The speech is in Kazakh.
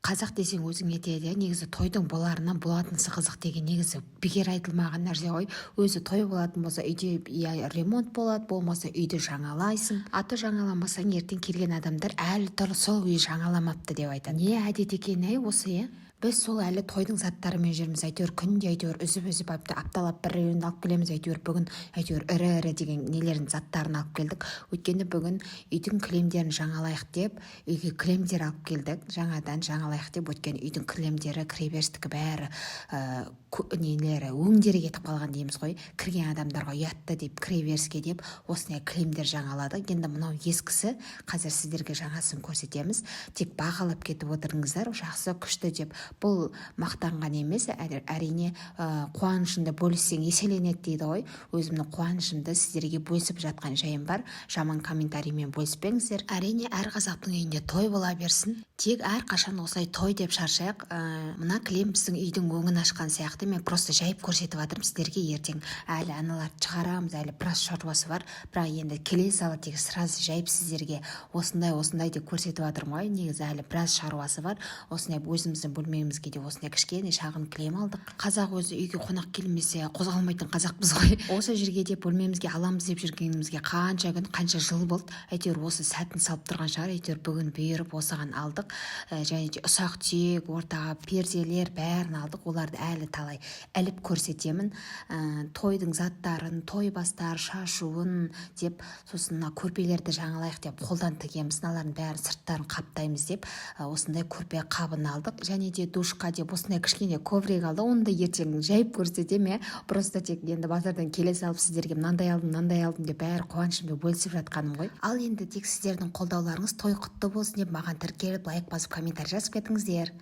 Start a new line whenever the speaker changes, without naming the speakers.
Қазақ десең, өзіңе тиеді, иә. Негізі тойдың боларынан болатынысы қызық деген негізі бекер айтылмаған нәрсе ғой. Өзі той болатын болса, үйде, иә, ремонт болады, болмаса үйді жаңалайсың. А то жаңаламасаң, ертең келген адамдар «әлі тұр, сол үй жаңаламапты» деп айтады. Не әдет екен, әй, осы, иә? Біз сол әлі тойдың заттарымен жүрміз. Әйтеуір күнде, әйтеуір үзіп үзіп, апталап біреуін алып келеміз. Әйтеуір бүгін, әйтеуір ірі ірі деген нелерін, заттарын алып келдік. Өйткені бүгін үйдің кілемдерін жаңалайық деп, үйге кілемдер алып келдік жаңадан жаңалайық деп. Өйткені үйдің кілемдері, кіреберістікі, бәрі нелері, өңдері кетіп қалған дейміз ғой. Кірген адамдарға ұятты деп, кіреберіске деп осындай кілемдер жаңаладық. Енді мынау ескісі, қазір сіздерге жаңасын көрсетеміз. Тек бағалап кетіп отырыңыздар, жақсы, күшті деп. Бұл мақтанған емес, әрине, қуанышыңды бөліссең, еселенеді дейді ғой. Өзімнің қуанышымды сіздерге бөлісіп жатқан жайым бар. Жаман комментариймен бөліспеңіздер. Әрине, әр қазақтың үйінде той бола берсін, тек әрқашан осылай той деп шаршайық. Мына кілем біздің үйдің өңін ашқан сияқты. Мен просто жайып көрсетіп жатырмын сіздерге. Ертең әлі аналарды шығарамыз, әлі біраз шаруасы бар. Бірақ енді келе сала тек сразу жайып сіздерге осындай, осындай деп көрсетіп жатырмын ғой. Негізі әлі біраз шаруасы бар. Осындай өзіміздің бөлмемізге де осындай кішкене шағын кілем алдық. Қазақ өзі үйге қонақ келмесе, қозғалмайтын қазақпыз ғой. Осы жерге де, бөлмемізге аламыз деп жүргенімізге қанша күн, қанша жыл болды. Әйтеуір осы сәтін салып тұрған шығар. Әйтеуір бүгін бұйырып, осыған алдық. Және де ұсақ түйек, ортаға перделер, бәрін алдық. Оларды әлі талай іліп көрсетемін. Тойдың заттарын, той бастар, шашуын деп, сосын мына көрпелерді жаңалайық деп, қолдан тігеміз мыналардың бәрін, сырттарын қаптаймыз деп, осындай көрпе қабын алдық. Және де душқа деп осындай кішкене коврик алдық. Оны да ертең жайып көрсетемін, иә. Просто тек енді базардан келе салып, сіздерге мынандай алдым, мынандай алдым деп, бәрі қуанышымды бөлісіп жатқаным ғой. Ал енді тек сіздердің қолдауларыңыз, той құтты болсын деп, маған тіркеліп, лайк басып, комментарий жазып кетіңіздер.